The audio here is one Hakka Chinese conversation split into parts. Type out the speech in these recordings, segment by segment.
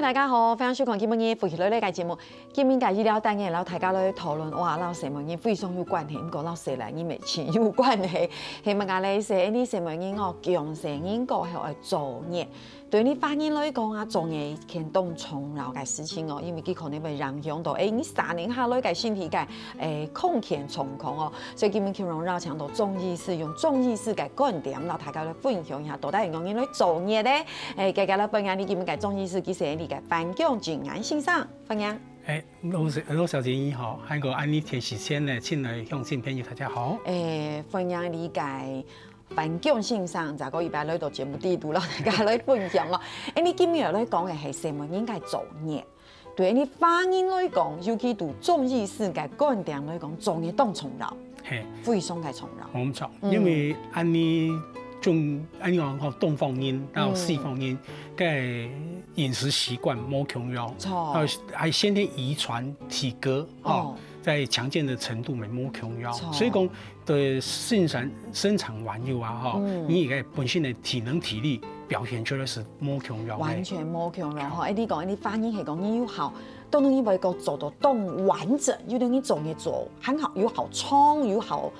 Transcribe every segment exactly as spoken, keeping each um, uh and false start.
大家好，歡迎收看今晡日福氣來了个節目。今晡日个醫療單元，摎大家來討論，哇，摎細妹人非常有關係，毋過摎細人人乜盡有關係。係麼个咧？係，你細妹人哦，降細人過後愛坐月。對你華人來講啊，坐月係當重要个事情哦，因為佢可能會影響到，誒，你三年下來个身體个，誒，康健狀況哦。所以今晡日就邀請到中醫師，用中醫師个觀點，摎大家來分享一下，到底仰般來坐月咧？ 誒，今日來分享你今晡日个中醫師，其實係你个范姜進安先生，歡迎。誒，羅小，羅小姐你好，還有恁呢電視前个親愛鄉親朋友，大家好。誒，歡迎你个范姜先生，再過一擺來到節目裡肚，摎大家來分享哦。誒，你今日來講个係細妹人个坐月，對你華人來講，尤其對中醫師个觀點來講，坐月當重要。 嘿，非常个重要。無錯，嗯。因為恁呢中，恁呢講吼，東方人到西方人，嗯。个飲食習慣無共樣，著。還有，還有先天遺傳體格，吼，哦。在強健的程度乜無共樣。著。所以講，對生產，生產完以後啊，吼，嗯。你个本身个體能體力表現出來係無共樣个。完全無共樣吼。誒，你講，你華人係講，你有好 都等於會講做到當完整，有等於做个做，還好，有好長，有好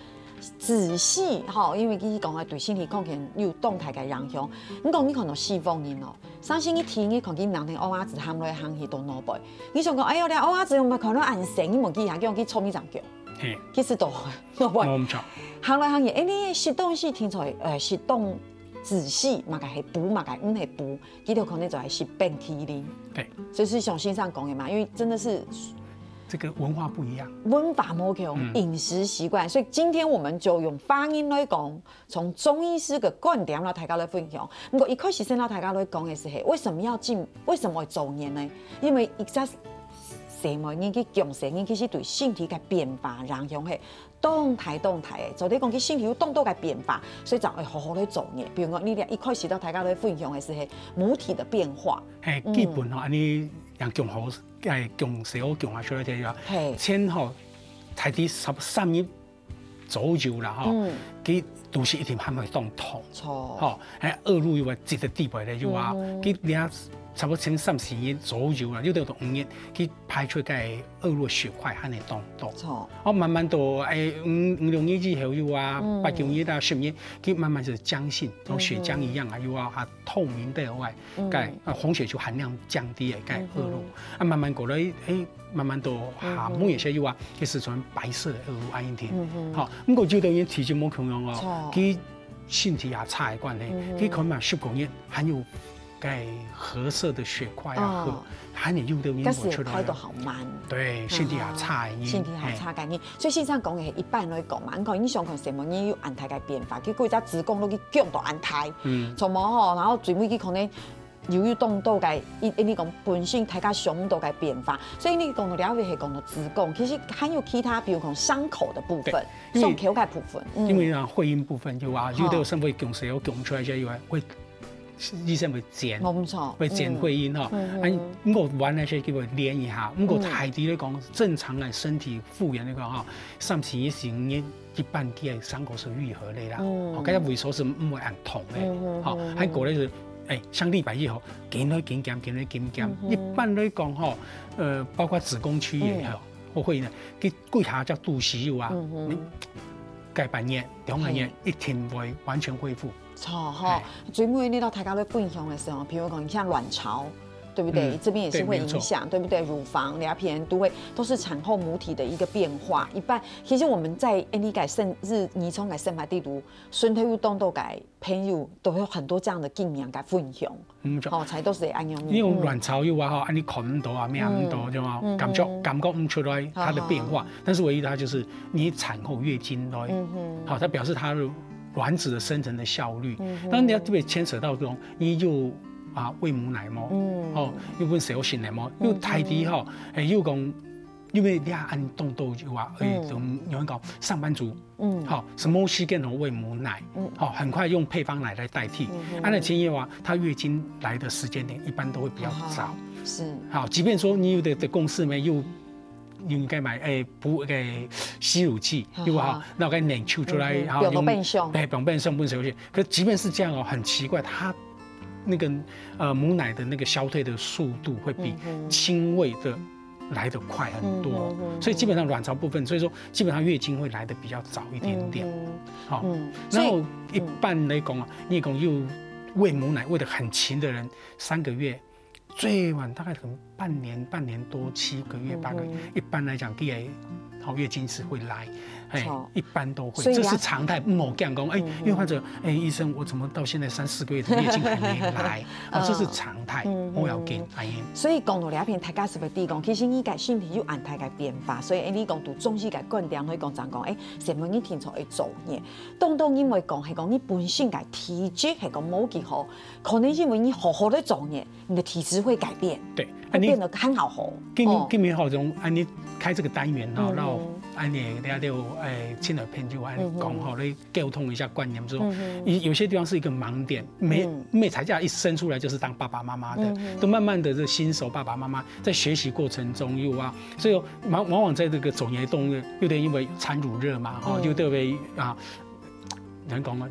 仔細，吼，因為佢講个對身體康健有當大个影響。你講你看到西方人哦，相信你第一眼看見人个烏鴉子行來行去到外背，你想講，哎喲，這烏鴉子有無可能恁細，你問佢下，叫佢坐一隻腳，嘿。其實都會，對不對？無錯。行來行去，哎，你食東西聽起來，呃，食當仔細，麼个係補，麼个毋係補， 佢兜可能就係食冰淇淋。對。所以就像先生講个嘛，因為真的是這個文化不一樣。文化無共，嗯。飲食習慣，所以今天我們就用華人來講，從中醫師个觀點摎大家來分享。毋過一開始先摎大家來講个係，為什麼要進，為什麼會坐月呢？因為一隻細妹人佢降細人，其實對身體个變化影響係 當大當大个，做得講佢身體有當多个變化，所以就愛好好來做个。比如講，你一開始摎大家來分享个係母體个變化。嘿，嗯。基本吼，恁呢，像降好，誒，降細个降下出來个，嘿。前後，大體差不多三日左右啦，吼。嗯。佢肚屎一定還會當痛。著。吼，還惡露又會積在底背咧，又啊，嗯哼。佢這差不多前三四日左右啦，有兜到五日，佢 排出个惡露血塊還係當多。著。哦，慢慢到，誒，五，五六日以後又啊，嗯。八九日啊，十日，佢慢慢就漿性，像血漿一樣啊，嗯哼。又啊，還透明个外，嗯。該，啊，紅血球含量降低个，該惡露。嗯哼。啊，慢慢過來，誒，慢慢到下，嗯哼。尾一些又啊，佢係全白色个惡露，恁樣定。嗯哼。好，毋過有兜人體質無共樣哦，著。佢身體也差个關係，嗯哼。佢可能十個月還有 該黑色个血塊啊，哦。還係有兜人會出來啊。但是排到好慢。對，身體也差个人，啊，身體也差个人。嘿。所以先生講个係一般來講嘛，你看，你想看細妹人有恁大个變化，結果一隻子宮落去降到恁大，嗯。著無吼，然後最尾佢可能又有當多个，一，你講本身大家想毋到个變化，所以你講到這位係講到子宮，其實還有其他，比如講傷口个部分，對，因為傷口个部分，嗯。因為啊，會陰部分有啊，哦。有兜有生活降水，有降出來，就有啊，會 醫生會剪，哦，毋錯，會剪會陰吼。嗯。啊，毋過彎那些叫做練一下，毋過大體來講，正常个身體復原來講吼，三四日時間一般个傷口係愈合个啦。嗯。哦，該个萎縮係毋會恁痛个。嗯哼，吼，嗯哼。還過來係，誒，像禮拜以後，緊來緊減，緊來緊減。嗯哼。一般來講吼，呃，包括子宮區也好，嗯。或會呢，佢幾下隻肚屎有啊，嗯哼。你隔半年、兩個月，嘿。一定會完全恢復。 著吼，嘿。最尾呢，摎大家來分享个時候，比如講像卵巢，對不對？嗯，這邊也是會影響，對，沒有錯。對不對？乳房、兩片都會，都是產後母體的一個變化。一般，其實我們在，誒，你个生，日，日常个生活裡肚，身體有當多个朋友都有很多這樣的經驗个分享。嗯，就，吼，才都係恁樣。因為卵巢有啊，吼，恁呢看毋到啊，摸毋到，嗯，對嗎？嗯，感覺，嗯。感覺毋出來它的變化，好，好。但是唯一它就是你產後月經來，嗯哼。好，它表示它的卵子的生成的效率。嗯哼。當然你要特別牽扯到這種，你又，啊，餵母奶嘛，嗯。哦，又分小型的嘛，嗯哼。又大體吼，誒，又講，因為你看恁動作有啊，誒，嗯。總有人講上班族，嗯。好，什麼時間吼餵母奶，嗯。好，很快用配方奶來代替。嗯哼。啊，那前有啊，她月經來的時間點一般都會比較早。啊，是。好，即便說你有的，的公司沒有 應該買，誒，補个吸乳器，哈哈。有無哈？那我給你抽出來，嗯哼，然後用，放到冰箱。對，放冰箱，放冰箱去。可即便是這樣哦，很奇怪，它那个呃母奶的那个消退的速度会比亲喂的来得快很多，所以基本上卵巢部分，所以说基本上月经会来得比较早一点点。好，然后一般来讲啊，你讲又喂母奶喂得很勤的人，三个月。最晚大概可能半年、半年多、七个月、八个月，一般来讲，第二好月经是会来，哎，一般都会，这是常态，莫讲讲，哎，因为患者，哎，医生，我怎么到现在三四个月的月经还没来？啊，这是常态，莫要紧，哎。所以讲到这片，大家是不是讲，其实你个身体有恁大个变化，所以哎，你讲到中医个观点，会讲讲讲，哎，什么你听从会做呢？当当因为讲，系讲你本身个体质系讲无几好，可能因为你好好的做呢，你的体质会改变，对，会变得很好好。今天今天好像安尼开这个单元哈，让安尼大家都哎亲耳朋友安尼讲哈，来沟通一下观念，说有有些地方是一个盲点，每每才价一生出来就是当爸爸妈妈的，都慢慢的这新手爸爸妈妈在学习过程中又啊，所以往往往在这个走年动日，有点因为产乳热嘛哈，又特别啊，人讲啊。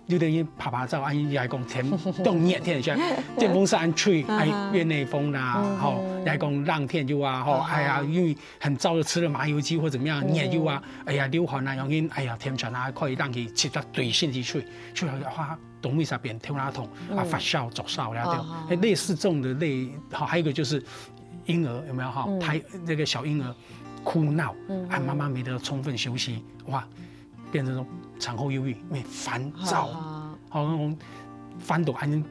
有的人拍拍照，啊，伊还讲天，当热天像电风扇吹，哎，越内风啦，吼，也讲冷天有啊，吼，哎呀，因为很燥的吃了麻油鸡或怎么样，热有啊，哎呀，流汗啊，容易，哎呀，天穿啊，可以让佢吃得对身体去，去啊，哇，动物那边头那痛啊，发烧、作烧了，就类似这种的类，好，还有一个就是婴儿有没有哈？胎那个小婴儿哭闹，啊，妈妈没得充分休息，哇。 变成说产后忧郁，因为烦躁，好那种烦到安，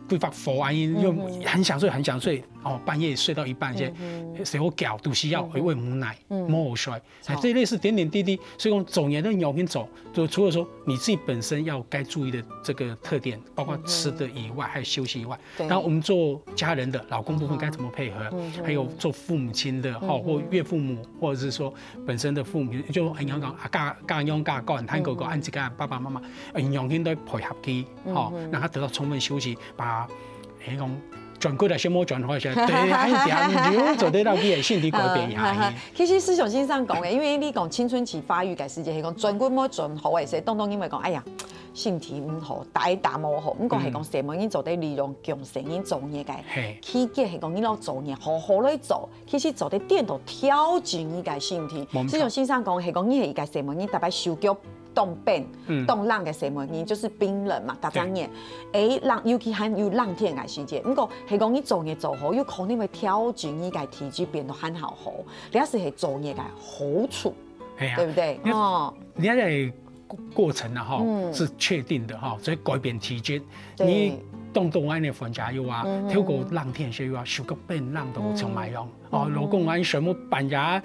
规发火安，又很想睡，很想睡，哦，半夜睡到一半，先睡我脚肚需要喂母奶，摸我睡，哎，这类似点点滴滴，所以讲总而言之，你要去走，就除了说你自己本身要该注意的这个特点，包括吃的以外，还有休息以外，然后我们做家人的老公部分该怎么配合，还有做父母亲的哈，或岳父母，或者是说本身的父母，就哎，你要讲啊，嫁嫁娘嫁公，谈哥哥，按这个爸爸妈妈，哎，用心的配合佢，哈，让他得到充分休息，把，哎，讲转过来先莫转回去，对，还点就做得让佢的身体改变一下。其实思想先生讲的，因为你讲青春期发育的时间，系讲转过莫转好的时，当当因为讲，哎呀。 身体毋好，大大无好，毋过系讲細妹人做得利用強勢人做嘢个，氣節係講你老做嘢好好來做，其實做得顛倒調整你个身體。就像先生講，係講你係一个細妹人，逐擺手腳當冰、當冷个細妹人，就是冰冷嘛，逐隻人，誒冷，尤其還有冷天个時節。毋過係講你做嘢做好，有可能會調整你个體質變到還好好，這係係做嘢个好處，係啊，對不對？哦，你看。 過程呢，哈，是確定的哈，所以改變體質，你動動安尼放假又啊，透過冷天時又啊，手腳變冷都像麼樣。哦，老公安全部半夜，哎，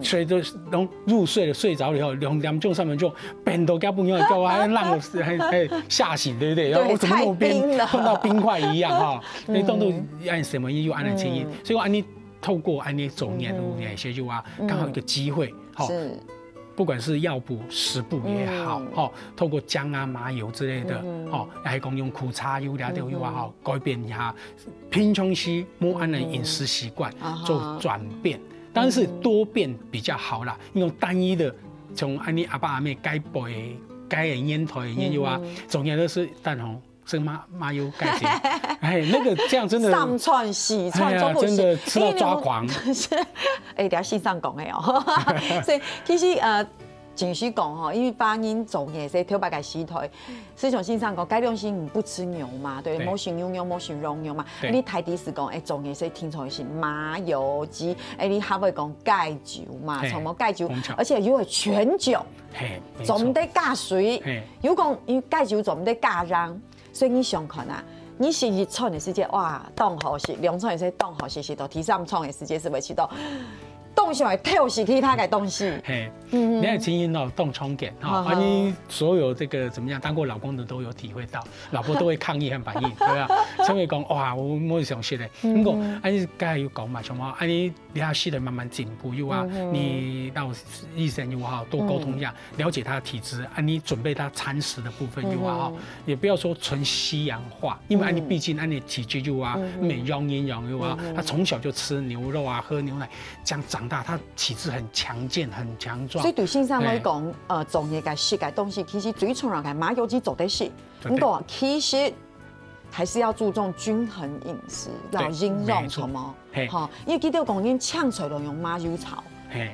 睡都攏入睡了，睡着了以後，兩點鐘、三點鐘，變到根本就叫我還冷，還還嚇醒，對不對？然後我怎麼那麼冰，碰到冰塊一樣哈，你動動安什麼又安的情形，所以安尼透過安尼種年路那些又啊，剛好一個機會，哈。 不管是藥補、食補也好，哈，透過薑啊、麻油之類的，哈，還講用苦茶油、料酒油啊，哈，改變一下，平常時無安的飲食習慣做轉變，但是多變比較好啦，因為單一的從安尼阿爸阿妹該輩該个年代的研究啊，總結都是蛋黃。 是麻麻油蓋子，哎，那個這樣真的三餐四餐哎呀，全部真的吃到抓狂。是，哎，等下先生講的哦。所以其實呃，真實講吼，因為把人做嘢係頭擺个時代，思想先生講，該種是毋不吃牛嘛，對，無食牛肉，無食羊肉嘛。你大抵是講，哎，做嘢係聽說是麻油雞，哎，你還會講蓋酒嘛，什麼蓋酒，而且又有全酒，嘿，做毋得加水，有講因為蓋酒做毋得加鹽。 所以你想看啊，你食一餐的時節，哇，當好食；兩餐的時節當好食，食到第三餐的時節係會食到當想愛偷食其他个東西。嘿，你看情形哦，當常見哈，啊，你所有這個怎麼樣，當過老公的都有體會到，老婆都會抗議和反應，對吧？所以講哇，我我想食的，不過，啊，你剛才有講嘛，什麼，啊，你 你要試著慢慢進步，又啊，你到醫生又好，多溝通一下，了解他的體質，啊，你準備他餐食的部分又啊，哈，也不要說純西洋化，因為啊，你畢竟啊，你體質又啊，美容營養又啊，他從小就吃牛肉啊，喝牛奶，這樣長大，他體質很強健，很強壯。所以對先生來講，呃，做嘢个食个東西，其實最重要个麻油雞做得食，毋過其實還是要注重均衡飲食，然後營養，沒錯。什麼，嘿。吼，因為佢兜講緊青菜都用麻油炒，嘿，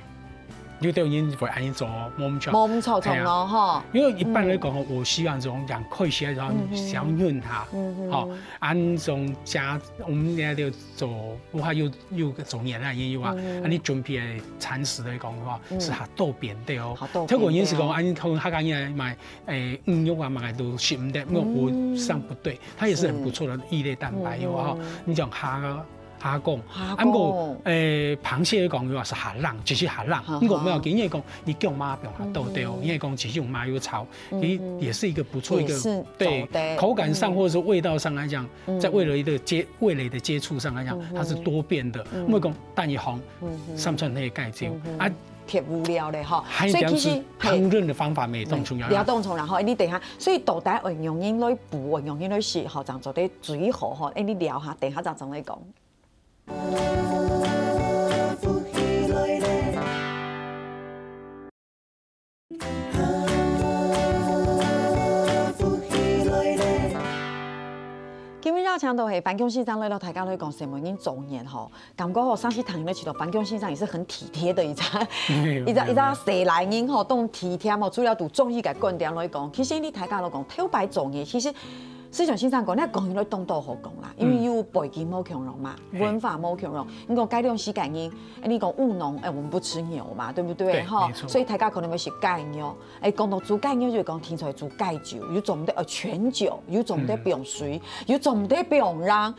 有兜人會恁樣做，無毋著。無毋著，嘿啊。吼。因為一般來講，嗯。我希望這種養科學，然後嗯哼。想用它，嗯哼。吼，恁種加，我們那裡做，我還有，有个中藥啦，也有啊，嗯哼。啊，你準備的餐食來講的話，嗯。是較多變的哦。較多變的哦。透過飲食講，啊，你透過客家人來買 誒，魚肉啊，買都食毋得，因為我想不對，它也是很不錯的異類蛋白，是。有啊，嗯。你講蝦，蝦公，蝦公。啊，毋過，誒，螃蟹講有啊是蝦蛹，只是蝦蛹。哈哈。毋過毋要緊，因為講你講嘛，不用蝦多多，嗯哼。因為講只是用麻油炒，嗯哼。其實也是一個不錯一個，也是對，好的。口感上或者是味道上來講，嗯。在味蕾的接，味蕾的接觸上來講，嗯哼。它是多變的。嗯。因為講蛋一紅，嗯哼。三餐可以蓋酒，嗯哼。啊， 忒無聊咧吼。還有一點是所以其實，嘿，烹飪的方法也當重要。也當重要吼，你等一下，所以到底愛仰般來補，愛仰般來食吼，正做得最好吼。誒，你聊下，等一下正正來講。 今日邀請到係范強先生來，摎大家來講細妹人中年吼，感覺吼，上次聽了知道范強先生也是很體貼的一隻，沒有，一隻，沒有，一隻細倈人吼，當體貼吼。除了對中醫个觀點來講，其實你大家來講，頭擺中年，其實思強先生講，你講起來當多好講啦，因為有背景無共樣嘛，嗯。文化無共樣。你講該種時間人，誒，你講務農，誒，我們不吃牛嘛，對不對？對，吼，沒錯。所以大家可能會食雞肉。 誒，講到煮雞肉，就講天才煮雞酒，又做毋得，呃，全酒，又做毋得放水，嗯。又做毋得放鹽。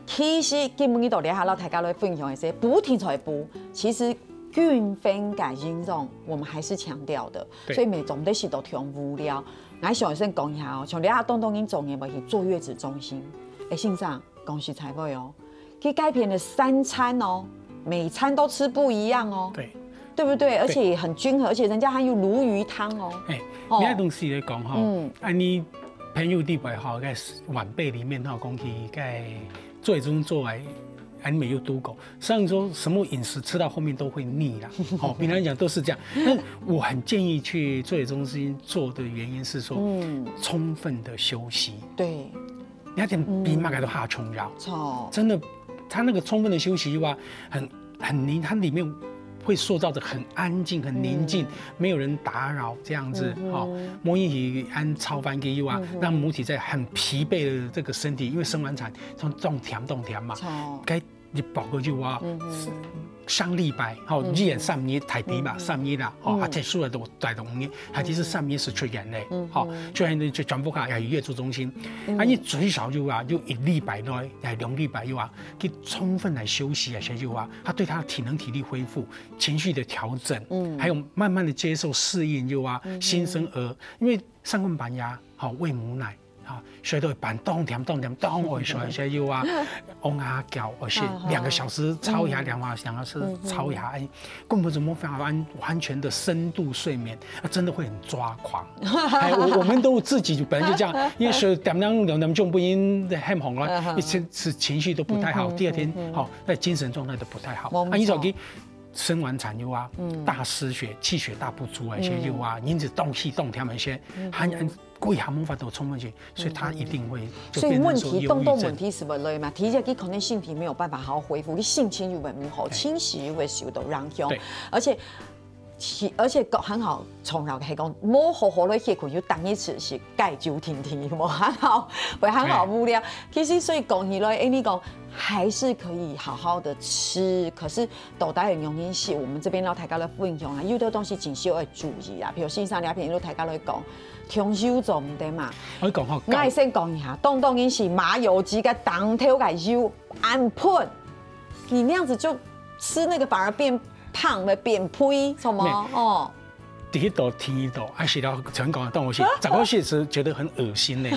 其實今晡日到這下，摎大家來分享一些，補天才補，其實均衡个營養，我們還是強調的。對。所以毋係做得食到忒無聊。𠊎想先講一下哦，像這下當多人中年會去坐月子中心，誒，先生， 講實在話哦，去該片的三餐哦，每餐都吃不一樣哦，對。對不對？對。而且也很均衡，而且人家還有鱸魚湯哦。哎，哦。你愛東西來講哈，嗯。啊，你朋友裡背哈，在晚輩裡面哈，講起在做一種做來，還沒有讀過。雖然說什麼飲食吃到後面都會膩啦，好，平常講都是這樣。但我很建議去做一種事情做的原因是說，嗯。充分的休息。對。 你看，比麼个都還重要。嗯。著。真的，他那個充分的休息的話，很，很寧，它裡面會塑造得很安靜、很寧靜，嗯。沒有人打擾這樣子，嗯哼。吼，無人去恁吵煩佢啊，嗯哼。讓母體在很疲憊的這個身體，因為生完產，當，當悿，當悿嘛，著。該 你包括就話，嗯哼。上禮拜，吼，嗯哼。醫院三日，大體嘛，嗯哼。三日啦，吼，嗯。啊，結束了都，大概五日，大體是三日是出院嘞，嗯哼。吼，出院就全部下要月子中心。嗯。啊，你最少就啊，就一禮拜內，哎，兩禮拜有啊，去充分來休息啊，休息啊，他對他的體能體力恢復、情緒的調整，嗯。還有慢慢的接受適應有啊，嗯哼。新生兒，因為上班呀，吼，餵母奶， 啊，睡到一半，當悿當悿，當愛睡，睡有啊，嗡啊叫，而且兩個小時吵一下，嗯。兩個小時吵一下，嗯。哎，根本就無辦法完，完全的深度睡眠，啊，真的會很抓狂。哎，我，我們都自己本來就這樣，因為是點亮兩點鐘不應很紅了，嗯哼。一直是情緒都不太好，嗯哼，第二天，嗯哼。好，那精神狀態都不太好。沒錯。啊，你早期生完產有啊，嗯。大失血，氣血大不足啊，嗯。一些有啊，人就動氣動跳一些，嗯哼。還，還 歸下無法度充分去，所以他一定會就變成說憂鬱症。所以問題，當多問題係麼个嘛？第一，佢可能身體沒有辦法好好恢復，佢心情又會毋好，對。情緒又會受到影響，對。而且其，而且講還好，重要个係講，無好好个歇睏，又當一次係蓋久停停，無還好，會還好，對。無聊。其實所以講起來，誒，你講還是可以好好的吃，可是到底个原因係，我們這邊摎大家來分享啊，有兜東西真係愛注意啊，譬如先生，你譬如大家來講， 重油做毋得嘛。𠊎講吼，𠊎先講一下，當當然係麻油雞个當頭个油恁噴，你那樣子就吃那個反而變胖了，變肥，什麼？哦。第一道、第二道，還是要成功的東西，這個是覺得很噁心的，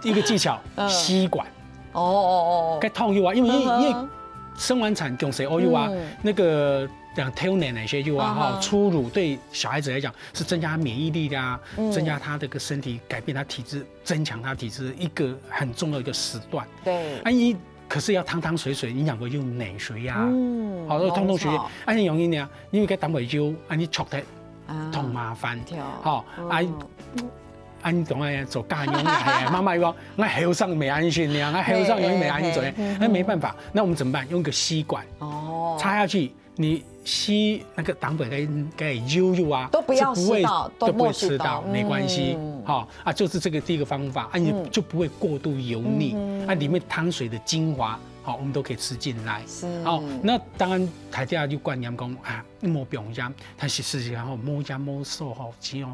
就一個技巧，嗯。吸管。哦哦哦哦。該燙油啊，因為因為生完產，講實話油啊，嗯。那個像偷奶那些油啊，哈，哈哈。初乳對小孩子來講 是增加免疫力的啊，嗯。增加他這個身體，改變他體質，增強他體質一個很重要一個時段。對。啊，你可是要湯湯水水，你兩個用奶水啊，嗯，好，湯湯水水，沒錯。啊，你容易呢，因為該蛋白質，啊，你啜忒，啊，當麻煩，對。好，啊，嗯。恁樣做家娘个，媽媽又講，那後生沒安心呀，那後生也沒安全，那沒辦法，那我們怎麼辦？用個吸管，哦，插下去，你吸那個當歸个个油油啊，都不要吃到，都不會吃到，沒關係，好啊，就是這個第一個方法啊，你就不會過度油膩，啊，裡面湯水的精華，好，我們都可以吃進來。是，好，那當然大家就觀念講啊，莫放鹽，但是事實上吼，莫鹽莫醋吼，只有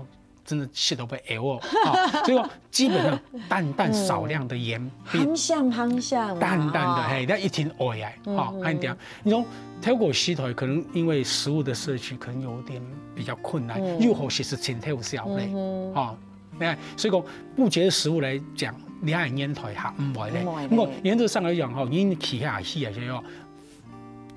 真的食到會嘔哦。所以說基本上淡淡少量的鹽，鹹鹹鹹，淡淡的，嘿，那一定會啊，哈，還點。你說透過吸頭，可能因為食物的攝取可能有點比較困難，又或許是清透少嘞，哈。那所以講，不潔的食物來講，你還黏頭還毋會嘞。毋會嘞。不過原則上來講，哈，你去下去啊，就要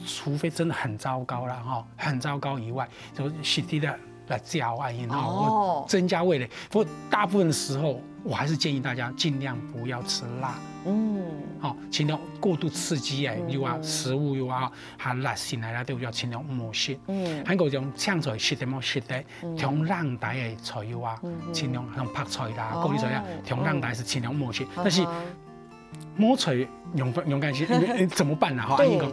除非真的很糟糕了哈，很糟糕以外，就食啲个辣椒啊，然後增加味蕾。不過大部分的時候，我還是建議大家盡量不要吃辣。嗯，好，盡量過度刺激哎，又啊，食物又啊，還辣性來啦，都要盡量莫食。嗯，還有一種青菜食得莫食得，中冷帶个菜又啊，盡量像白菜啦、高麗菜啦，中冷帶是盡量莫食。但是 無菜用用干系，怎麼辦呢？哈，對，你講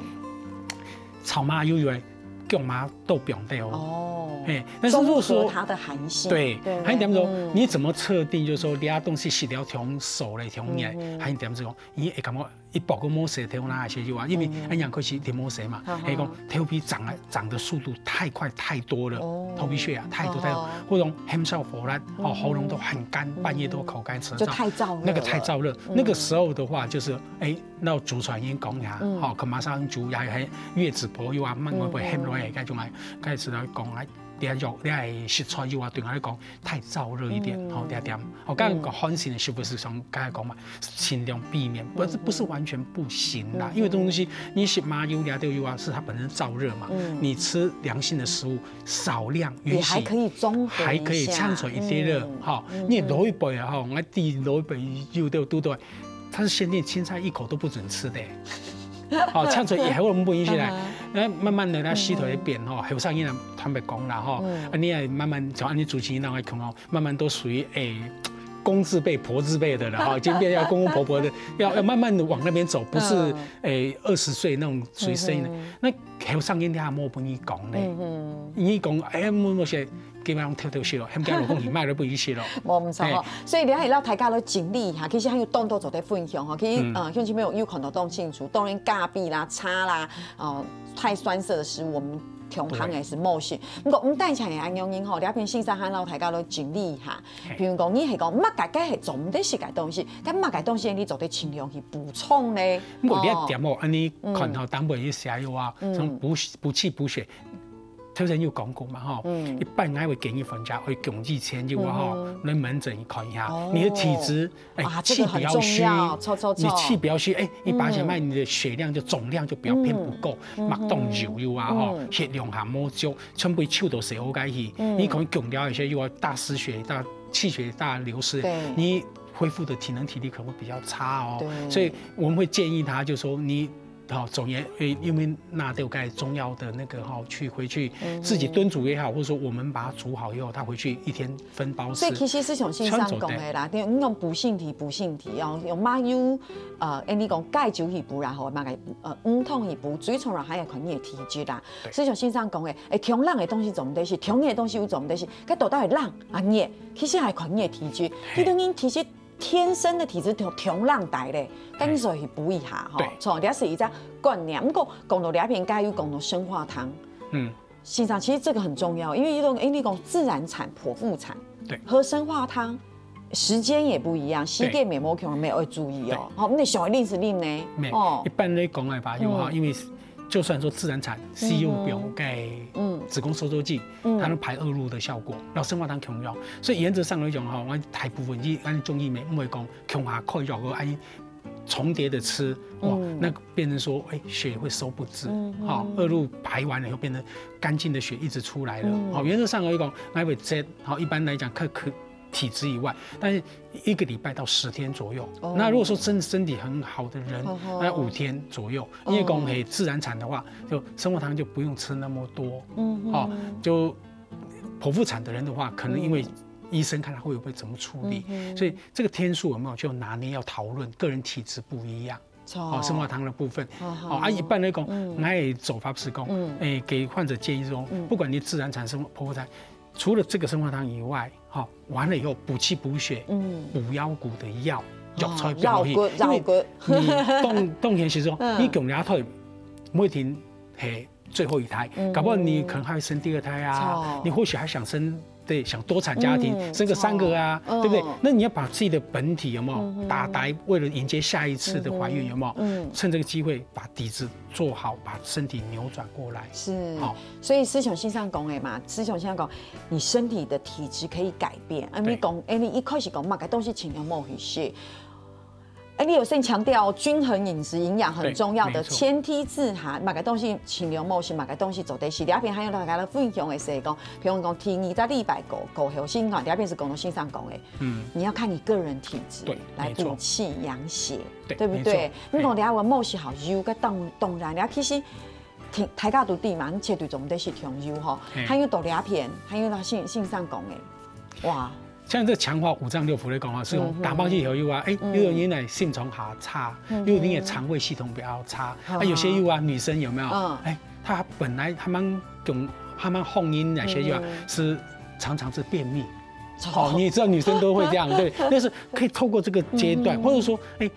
炒麻油有个薑麻豆表对哦。哦，嘿，但是如果說綜合它的寒性，對，對，還有點說，你怎麼測定？就是說，你啊東西洗了挺熟了，挺黏，還有點說，你會感覺一包个無色头那些有啊，因為俺养开始挺無色嘛，還有講头皮长啊 长的速度太快太多了，头皮屑啊太多太多，或者很少火了，哦，喉咙都很干，半夜都口干舌燥，就太燥热了。那个太燥热，那个时候的话就是，哎，那祖传已经讲呀，好，可马上煮呀，还月子婆又啊，慢慢会很热，该种啊，开始来讲啊，你要你要食菜又啊，对我来讲太燥热一点，好，点点。 我刚刚讲寒性的食物是像刚才讲嘛，尽量避免，不是不是完全不行啦，因为这种东西你食麻油、料豆油啊，是它本身燥热嘛，你吃凉性的食物，少量允许，也还可以中和一下，还可以降水一些热哈。你老一辈啊哈，我第老一辈有的都对，他是限定青菜一口都不准吃的。好，降水以后我们不允许来，那慢慢的，那吸头也变哈，后生人啊，坦白讲啦哈，啊，你也慢慢从按你主持人那来讲哦， 慢慢都属于诶公字辈、婆字辈的了哈，已经变要公公婆婆的，要要慢慢的往那边走，不是诶二十岁那种属于生意的。那后生人家莫不你讲呢，你讲哎，某某些基本上偷偷些了，他们家老公你卖了不一些了。无毋错吼，所以你看，让大家都整理一下，其实还有当多做得分享吼。其实呃，乡亲朋友有看到当清楚，当然咖啡啦、茶啦，哦，太酸涩的食物，我们同行也是冒险。不过，我们带起来安样吼，两片先生还让大家都整理一下。 比如讲，你係讲乜个个係做毋得食个东西，該乜个东西你做得尽量去补充呢？毋過你一點哦，恁呢看頭當背一寫有啊，像補補氣補血。頭先有講過嘛，吼，一般人會建議人家會講之前就啊，吼，來門診看一下，你的體質，哎，啊，這個很重要，氣不要虛，臭臭臭。你氣不要虛，哎，你發現嘛，你的血量就總量就不要偏不夠，嘛當油油啊，吼，血量還無足， 全部抽到水沟該去，你可能囥了一些又要大失血、大氣血大流失，對，你恢复的体能体力可能会比较差哦。对，所以我们会建议他，就是说你好，总也因为拿掉该中药的那个哈，去回去自己炖煮也好，或者说我们把它煮好以后，他回去一天分包吃。所以其实是像先生讲的啦，用补性体、补性体哦，用麻油，呃，你讲解酒去补，然后嘛个呃，五汤去补，最重要还要看你的体质啦。 所以像先生讲的，哎，中冷的东西做毋得食，中热的东西又做毋得食，該到底係冷啊热，其实还看你的体质。有个人其实天生的体质中中冷带咧，赶紧去补一下吼。对，从这是一个观念。不过讲到这片，刚有讲到生化汤，嗯，先生，其实这个很重要，因为一种，哎，你讲自然产、剖腹产，对，喝生化汤，时间也不一样，时间也无可能没有注意哦。好，那小孩令是令呢，没，哦，一般来讲来吧，因为哈，因为 就算说自然产，C U表给子宫收缩剂，它能排恶露的效果，然后生化汤共用，所以原则上来讲哈，我大部分一按中医没，因为讲共下开药和按重叠的吃，哇，那变成说，哎，血会收不止，哈，恶露排完了以后变成干净的血一直出来了，好，原则上来讲，那会这，好，一般来讲，可可 体质以外，但是一个礼拜到十天左右。那如果说真的身体很好的人，那五天左右，因为讲嘿自然产的话，就生化汤就不用吃那么多，嗯，哦，就剖腹产的人的话，可能因为医生看他会不会怎么处理。所以这个天数有没有就拿捏要讨论，个人体质不一样。哦，生化糖的部分，哦，啊，一般来讲，嗯，我的做法是讲，嗯，诶，给患者建议说，嗯，不管你自然产生剖腹产，除了这个生化糖以外，哈，完了以后补气补血，嗯，补腰骨的药，药材不要落去，因为你动动前是说，嗯，你讲了腿，不一定，嘿，最后一胎，嗯，搞不好你可能还会生第二胎啊，你或许还想生。对，想多产家庭，嗯，生个三个啊，对不对？那你要把自己的本体有没有打开，为了迎接下一次的怀孕有没有？嗯，趁这个机会把底子做好，把身体扭转过来。是，好，所以思雄先生讲的嘛，思雄先生讲，你身体的体质可以改变。啊，你讲，哎，你一开始讲嘛，个东西请求莫许是。 哎，你有先强调均衡饮食、营养很重要的前提之下，对，没错。么个东西尽量無食，么个东西做得食。第二篇還有大家來分享的是講，比如講第二隻禮拜過過後，先講第二篇是講到先生講的，嗯，你要看你個人體質，對，來補氣養血，沒錯。對，對不對？沒錯。你講你還有無食好油，該當當然，你其實挺大家都知嘛，你絕對做毋得食太油吼。還有到第二篇，還有到先先生講的，哇， 像這強化五臟六腑來講啊，是講打飽去以後又啊，哎，有的人呢心腸好差，有的人也腸胃系統比較差，啊，有些又啊，女生有沒有？哎，她本來還蠻勇，還蠻好命那些又啊，是常常是便秘。哦，你也知道女生都會這樣，對，但是可以透過這個階段，或者說，哎，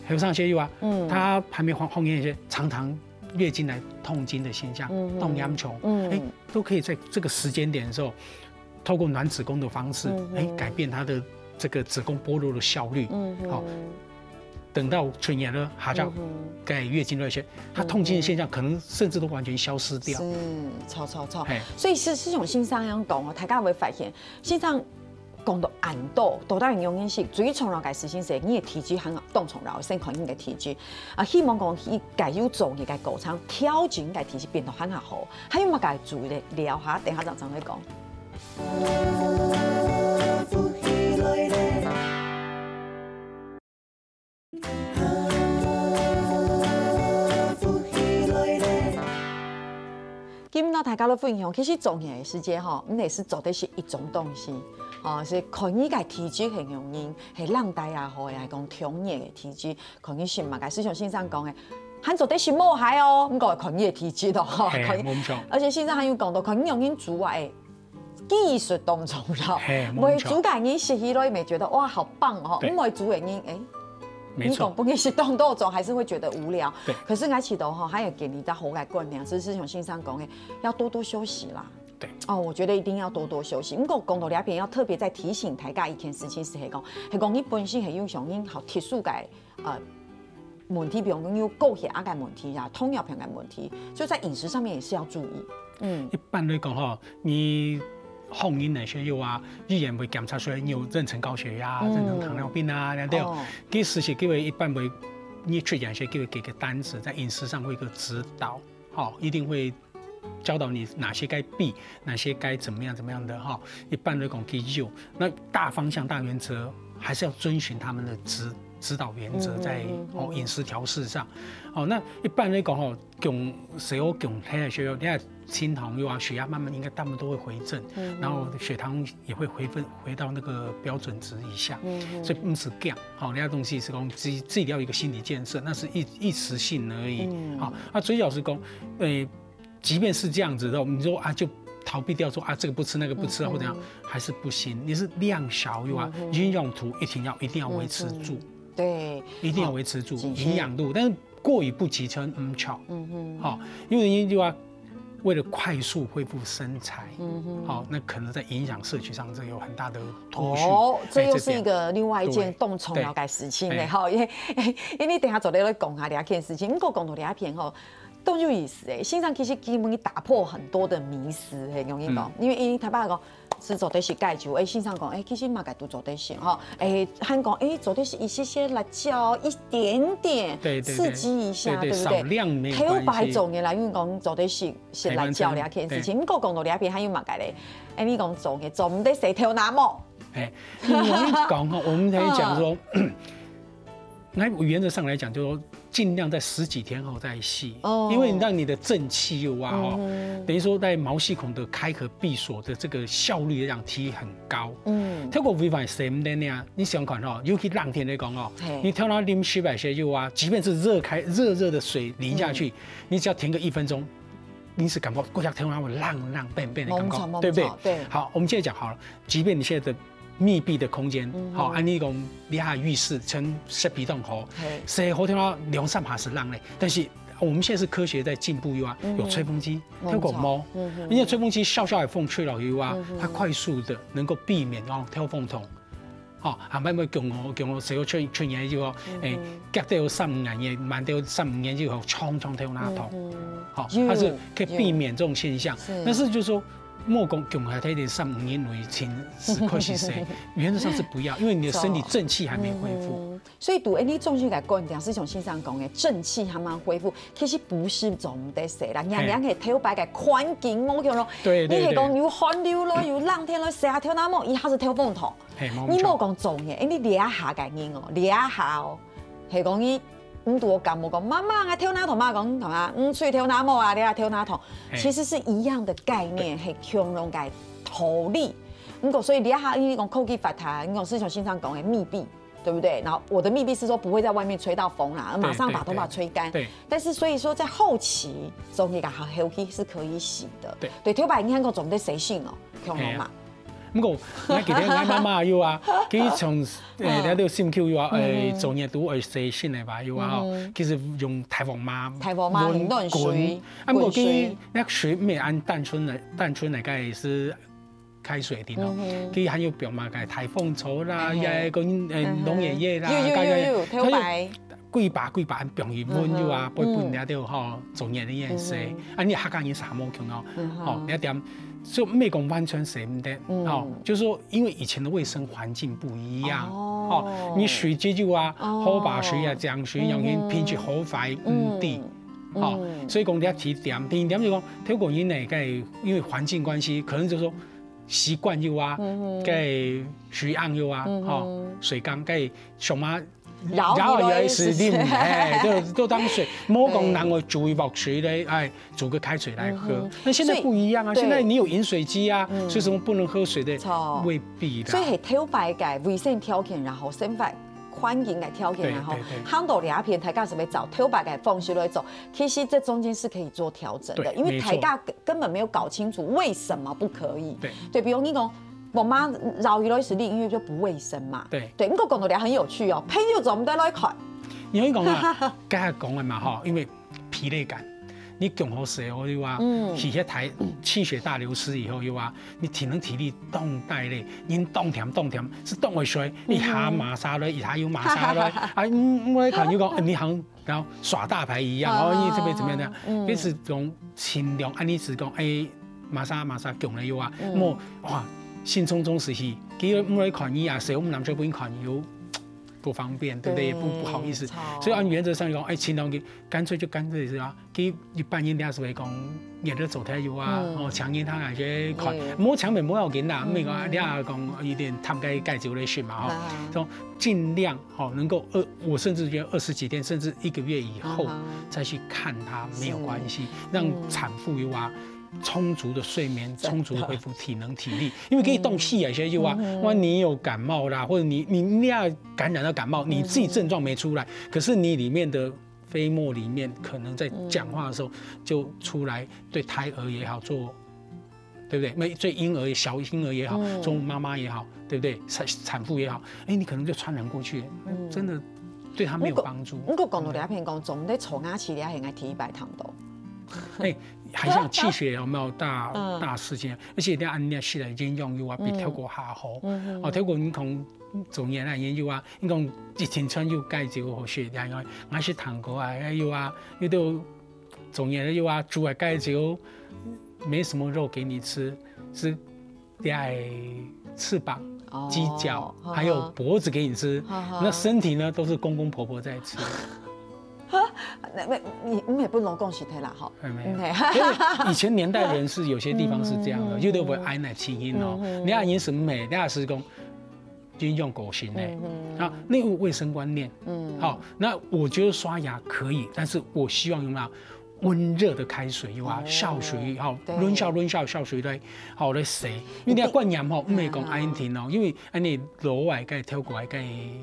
還有上些又啊，她還沒懷懷孕那些，常常月經來痛經的現象，痛嚴重，哎，都可以在這個時間點的時候， 透過暖子宮的方式，哎，改變她的這個子宮剝落的效率，好，等到春夜了，還叫該月經那些，她痛經的現象可能甚至都完全消失掉。是，著著著。所以是這種先生恁樣講哦，大家會發現，先生講到恁多，到底原因係最重要个事情係，你个體質很好，當重要，先看你个體質。啊，希望講佢个有做你个過程，調整你个體質變到很好。還有麼个注意个？聊下，等下正正來講。 今晡日大家都分享，其實做人个時節吼，毋係係做得食一種東西，吼，係看你个體質係樣人，係冷帶也好，也係講中熱个體質，看你食麼个。就像先生講个，還做得食無害哦，毋過看你个體質咯，吼，看你。而且先生還有講到，看你樣人煮啊，哎， 技術當重要。嘿，無錯。會煮个人食起來，會覺得哇，好棒哦！對。毋會煮个人，哎，沒錯。你講不定食當多種，還是會覺得無聊。對。可是𠊎試著吼，還有給你一個好个觀念，就是像先生講个，要多多休息啦。對。哦，我覺得一定要多多休息。毋過講到這片，要特別再提醒大家一件事情，係講，係講你本身係有像恁好特殊个，呃，問題，比如講有高血壓个問題啊，糖尿病个問題，所以在飲食上面也是要注意。嗯。一般來講吼， 你懷孕个時候啊，醫院會檢查出來你有妊娠高血壓、嗯。妊娠糖尿病啊，對不對？哦。其實係佢會一般會，你出院時佢會給個單子，在飲食上會有一個指導，好，一定會教導你哪些該避，哪些該怎麼樣怎麼樣的哈。一般來講，其實有，那大方向、大原則還是要遵循他們的指指導原則在，嗯，嗯，嗯，哦，飲食調適上。哦，那一般來講吼， 降，食藥降低个時候，你看血糖又啊，血壓慢慢應該大部分都會回正，嗯。然後血糖也會回分，回到那個標準值以下，嗯。所以毋使驚，好，那東西是講治，治療一個心理建設，那是一，一時性而已，嗯。好，那最好是講，呃，即便是這樣子的，你說啊，就逃避掉說啊，這個不吃，那個不吃啊，嗯，或怎樣，嗯。還是不行，你是量少又啊，嗯，嗯。營養度一定要，一定要維持住。嗯，嗯。對。一定要維持住，好，營養度，但是 過猶不及，千萬毋好。嗯哼。好，因為你就要為了快速恢復身材，嗯哼。好，那可能在營養攝取上，這有很大的拖序。哦，這又是一個另外一件，在這邊。當重要个事情嘞，對。哈，因為，因為等下做得來講下這件事情，毋過講到這片吼，當有意思誒，先生其實基本打破很多的迷思，嘿，容易講，嗯。因為，因為坦白講， 係做得食解酒。誒，先生講，誒，其實麼个都做得食吼。誒，還講，誒，做得食一些些辣椒，一點點，對，對，對。刺激一下，對，對，對不對？少量沒有關係。頭擺做个啦，因為講做得食，食辣椒這件事情。嘿，完全，對。毋過講到這片還有麼个咧？誒，你講做个，做毋得洗頭那麼？誒，因為我們講吼，我們可以講說，嗯。那原則上來講，就是說，尽量在十几天后再洗，哦。因为让你的正气又啊，哦，嗯哼。等于说在毛细孔的开合闭锁的这个效率让提很高。嗯。透过微反水呢，你想看哦，尤其冷天来讲哦，嘿。你头那啉水白水又啊，即便是热开，热热的水淋下去，嗯。你只要停个一分钟，你是感觉过下头那种浪浪变变的感觉，没错，对不对？没错，对。好，我们现在讲好了，即便你现在的密闭的空间，嗯哼。好，按你讲，你下浴室全设备都好，嘿。洗好听到两三下是浪嘞，但是我们现在是科学在进步又啊，嗯哼。有吹风机，没错。透过毛，嗯哼。因为吹风机小小的风吹落去啊，嗯哼。它快速的能够避免哦，透风筒。好，还慢慢降哦，降哦，洗好吹，吹年就好，嗯哼。哎，隔得有三五年，慢得有三五年就好，冲冲透那桶。嗯哼。好，有，它是可以避免这种现象。有。是。但是就是说，莫讲降下它一点三五年为情是可惜谁，原则上是不要，因为你的身体正气还没恢复。嗯哼。所以对，哎，你中秋个观点是像先生讲的，正气还没恢复，其实不是总得洗啦，娘娘个头摆个环境，我讲咯，对，对，你系讲有寒流咯，有冷天咯，洗下头那么，一下子头风筒。嘿，没错。你莫讲中个，哎，你这下个人哦，这下哦，系讲你，你拄好感冒讲，妈妈啊，头那痛，妈讲干嘛？嗯，吹头那么啊，你啊头那痛，嘿。其实是一样的概念，嘿，共样个道理。不过，所以这下因为讲科技发达，你讲是像先生讲的密闭，对不对？然后我的密闭是说不会在外面吹到风啦，而马上把头发吹干。对，对，对。但是所以说在后期，中个个后期是可以洗的。对。对，头发你看过总得洗性哦，共样嘛。嘿啊。不过，那今天我妈妈又啊，佢从，呃，哦。那个心口又啊，呃，嗯。昨日都会洗身的吧，又啊，哦，嗯。其实用大黄妈，大黄妈很乱水，滚。啊，不过滚水。佢那水没按单纯的，单纯的，该是开水的咯。嗯哼。佢还有放嘛，个大风草啦，哎嘿。也个，呃，嗯哼。农业叶啦，有，有，大概有，有，头发。佢有几把几把放去，嗯哼。温又啊，不会分人家掉吼，昨日的颜色。嗯哼。啊，你客家人是还没有看到，嗯哼。哦，你要点，所以没讲完全洗不得，嗯。哦，就是说，因为以前的卫生环境不一样，哦。哦，你水质就啊，哦。好把水啊，讲水，嗯哼。容易pinch好坏，嗯，嗯。地。 哦，嗯。所以讲你要提点，第一点就讲，透过因为个，因为环境关系，可能就是说习惯又啊，嗯哼。个水岸又啊，嗯哼。哦，水缸个什么，舀起来是啉，哎，就，就当水，莫讲人会煮一鑊水嘞，哎，煮个开水来喝。嗯哼。那现在不一样啊，所以，现在你有饮水机啊，对。嗯。所以什么不能喝水的，错。未必啦。所以系头摆个卫生条件，然后生活 环境个条件啊，吼，对，对，对。行到两片，大家是不是照头摆个方式来做？其实这中间是可以做调整的，对，因为大家根，没错。根本没有搞清楚为什么不可以。对。对，比如你讲，我妈舀起来是啉，因为就不卫生嘛。对。对，不过讲到这很有趣哦，朋友怎么都来看。你会讲啊，刚才讲的嘛，吼，因为 疲累感。你降好水后又啊，嗯。去遐大，气血大流失以后又啊，你体能体力动带嘞，人动点动点，是动会水，嗯哼。一下马杀了，一下又马杀了，啊，嗯，我看又讲，哎，你好像然后耍大牌一样，哦，你这边怎么样怎么样，嗯。就是讲尽量，啊，你是讲，哎，马杀马杀降了又啊，嗯。莫，哇，兴冲冲时期，其实我来看你啊，谁我们南这边看有不方便，对不对？也不，对，不好意思。错。所以按原则上讲，哎，尽量给，干脆就干脆是啊， 佢一般人家是会讲，热得走忒有啊，嗯。哦，强硬他感觉款，嗯。莫强迫莫要紧啦，嗯。没个，你也讲有点探该该酒类型嘛，哈。啊。说尽量，哦，能够二，我甚至觉得二十几天，甚至一个月以后啊哈。再去看他没有关系，是。让产妇有啊，嗯。充足的睡眠，真的。充足的恢复体能体力，因为可以动气啊，有些就啊，嗯哼。万一你有感冒啦，或者你，你，你要感染到感冒，你自己症状没出来，嗯哼。可是你里面的 飞沫里面可能在讲话的时候就出来，对胎儿也好，做，对不对？那对婴儿、小婴儿也好，嗯。做妈妈也好，对不对？产，产妇也好，哎，你可能就传染过去，嗯。真的对他没有帮助。不过，不过讲到这片讲，总得从啊起来还应该提一百趟多。哎，还像气血有没有大，嗯。大事件？而且你按你现在已经用药啊，比嗯。跳过还好。嗯哼。哦，跳过你可能 中年啊，研究啊，你讲一千串有介绍好些，然后我是听过啊，还有啊，有的中年的有啊，煮啊介绍，没什么肉给你吃，是带翅膀、哦，鸡脚，哈哈。还有脖子给你吃，哈哈。那身体呢，都是公公婆婆在吃。那，那你，你也不能讲是对啦，哈。哎，没有。嗯，嘿。因为以前年代人是有些地方是这样的，嗯，嗯，有的会挨那情形哦。嗯，嗯。你看，你什么美，你也是讲，营养过剩呢。啊，你有卫生观念，好，那我觉得刷牙可以，但是我希望用到温热的开水，有啊，哦，孝水，好，对。润孝润孝孝水来，好来洗。因为你要灌盐吼，毋系讲安停哦，因为安尼老外个透过个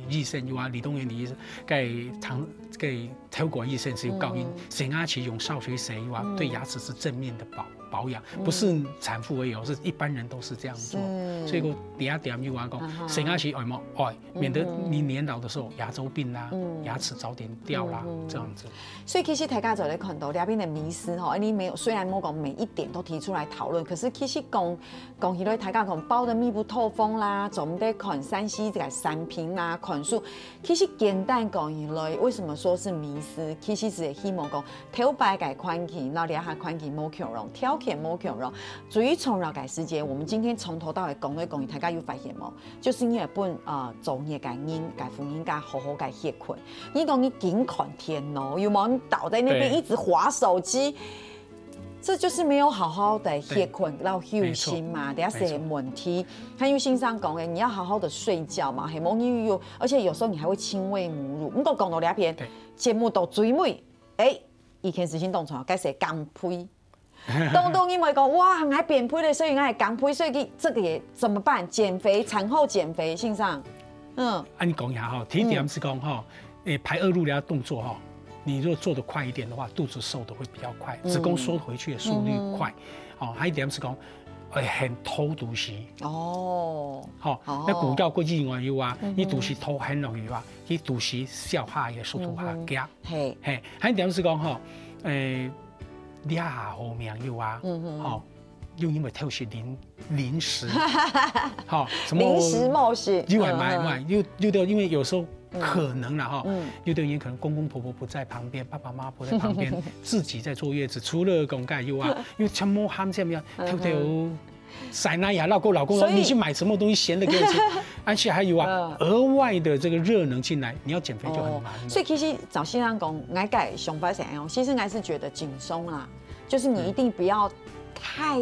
医生有啊，李东元李医生个糖个透过医生是有教因，洗牙期用孝水洗有啊，对牙齿是正面的保保养，不是产妇而已哦，是一般人都是这样做。所以我第一点有啊讲，洗牙期爱莫爱，免得你年老的时候牙周病啦、牙齿早点掉啦，这样子。所以其实大家就咧看到这边的迷思吼，你没有虽然没有讲每一点都提出来讨论，可是其实讲讲起来，大家讲包的密不透风啦，总得看三 C 这个产品啦，看书。其实简单讲起来，为什么说是迷思？其实是希望讲头摆个环境，那两下环境无共样，条件无共样。最重要个时间，我们今天从头到尾讲来讲去，大家有发现无？就是你也不呃作业个人，个夫人家好好个歇困。你讲你紧看电脑，有没有？你倒在那边一直滑手机。这就是没有好好的歇困，然后休息嘛，等下是问题。还有先生讲的，你要好好的睡觉嘛，很容易有，而且有时候你还会亲喂母乳。不过讲到那边，节目到最尾，哎，以前是先动床，该是減肥。东东因为讲哇，还变肥了，所以还减肥，所以这个也怎么办？减肥，产后减肥，先生，嗯，啊，你讲一下哈，第一点是讲哈，诶，排恶露的动作哈，你如果做得快一点的话，肚子瘦的会比较快，子宫缩回去的速率快。哦，还有一点是讲，呃，很偷东西。哦，好，那骨头个以外有啊，你肚屎偷很容易啊，你肚屎消化的速度还加。嘿，嘿，还有一点是讲哈，诶，你下好命有啊，好，又因为偷食零零食，好，什么零食冒险，又买买买，又又的，因为有时候可能了哈，有的人可能公公婆婆不在旁边，爸爸妈妈不在旁边，自己在坐月子，除了公盖以外，又全部ham这样，偷偷塞那呀，老公老公，所以你去买什么东西咸的给我吃，而且还有啊，额外的这个热能进来，你要减肥就很难了。所以其实赵先生讲，我个想法是怎样？其实我是觉得轻松啦，就是你一定不要太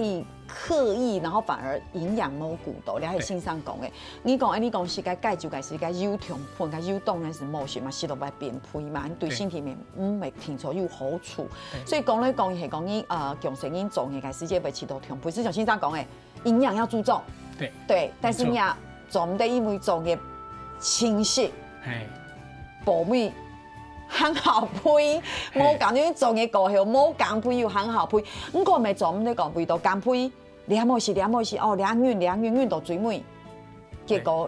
刻意，然后反而营养没有顾到。了解先生讲的，你讲，哎，你讲是个盖酒，还是个有糖分，个有糖，但是冒险嘛，食落来变肥嘛，你对身体面嗯，没听错，有好处。所以讲来讲去，讲你呃，强身人做嘢个时间会吃到糖分，就像先生讲的，营养要注重。对对，但是你啊，总得因为做嘢清晰，嘿，保密。很好配，我感觉做嘢过后，无减肥又很好配。不过没做，毋得讲肥到减肥，两毛是两毛是哦，两运两运运到最尾，结果，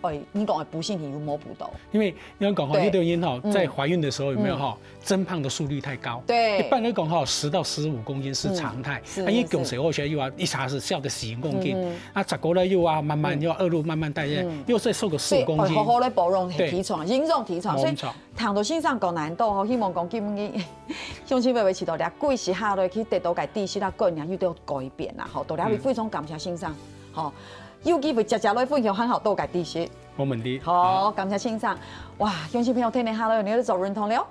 哎，你讲的不幸体又摸不到。因为你要讲哈，有的人哈，在怀孕的时候有没有哈，增胖的速率太高？对，一般来讲哈，十到十五公斤是常态，啊，因为供水后学又啊，一下是瘦的十公斤，啊，十个了又啊，慢慢又二路慢慢代谢，又再瘦个四公斤，好好来保养体重，营养体重，所以。 唐德先生讲难度吼，希望讲今日乡亲朋友知道了，贵时下落去得到个知识啦，观念有得改变啦，吼，到了非常感谢先生，吼，有机会接接来分享很好多个知识。没问题。好，感谢先生。哇，乡亲朋友，天天下落，你要走运动了。